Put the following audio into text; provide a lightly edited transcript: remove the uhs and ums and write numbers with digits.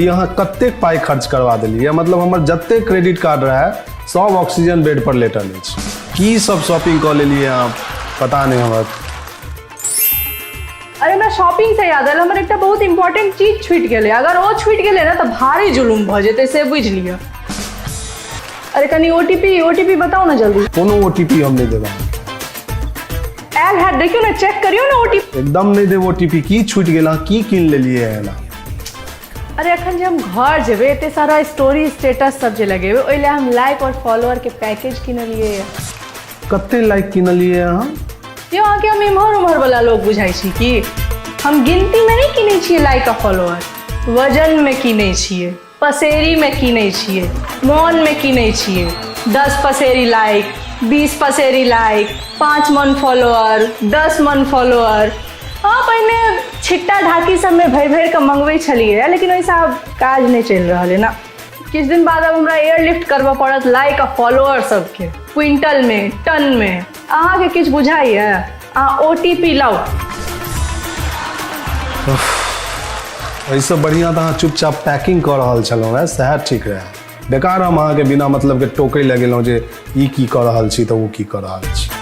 ई अहाँ कतेक पाइ खर्च करवा देलियै? मतलब हमर जतेक क्रेडिट कार्ड रहै सब ऑक्सीजन बेड पर लेटल अछि। की सब शॉपिंग कऽ लेलियै अहाँ पता नहि हमरा। अरे हमरा शॉपिंग से याद आयल, हमर एकटा बहुत इंपॉर्टेंट चीज छूटि गेलै। अगर ओ छूटि गेलै ने तऽ भारी जुलुम भऽ जेतै, से बुझि लिअ। अरे कनि ओटीपी बताउ ने जल्दी। कोनो ओटीपी हम नहि देब अहाँके। आयल हैत, देखियौ ने, चेक करियौ ने ओटीपी। एकदम नहि देब ओटीपी। की छूटि गेल? अहाँ की कीन लेलियै एना? अरे अखन जे हम घर जेबै, एते सारा स्टोरी स्टेटस सब जे लगेबै, ओहि लए हम लाइक और फॉलोअर के पैकेज किनलियै। कते लाइक किनलियै अहाँ? यौ, अहाँके हम इम्हर उम्हर वाला लोग बुझाइ छी की? हम गिनती में नहि किनै छियै लाइक आ फॉलोअर, वजन में किनै छियै, पसेरी में किनै छियै, मोन में किनै छियै। 10 पसेरी लाइक, 20 पसेरी लाइक, 5 मन फॉलोअर, 10 मन फॉलोअर। हँ, पहिने छिट्टा ढाकी सबमे भरि भरि कऽ मंगबै छलियै, लेकिन ओहिसँ आब काज नहि चलि रहल है ने। किछु दिन बाद आब हमरा एयरलिफ्ट करबऽ पड़त लाइक आ फॉलोअर सबके, क्विंटलमे, टनमे। अहाँके किछु बुझाइए? अहाँ ओटीपी लाउ। एहिसँ बढ़िआँ तऽ अहाँ चुपचाप पैकिंग कऽ रहल छलहुँ हेँ, सएह ठीक रहए। बेकार हम अहाँके बिना मतलबके टोकै लगेलहुँ जे ई की कऽ रहल छी तऽ ओ की कऽ रहल छी।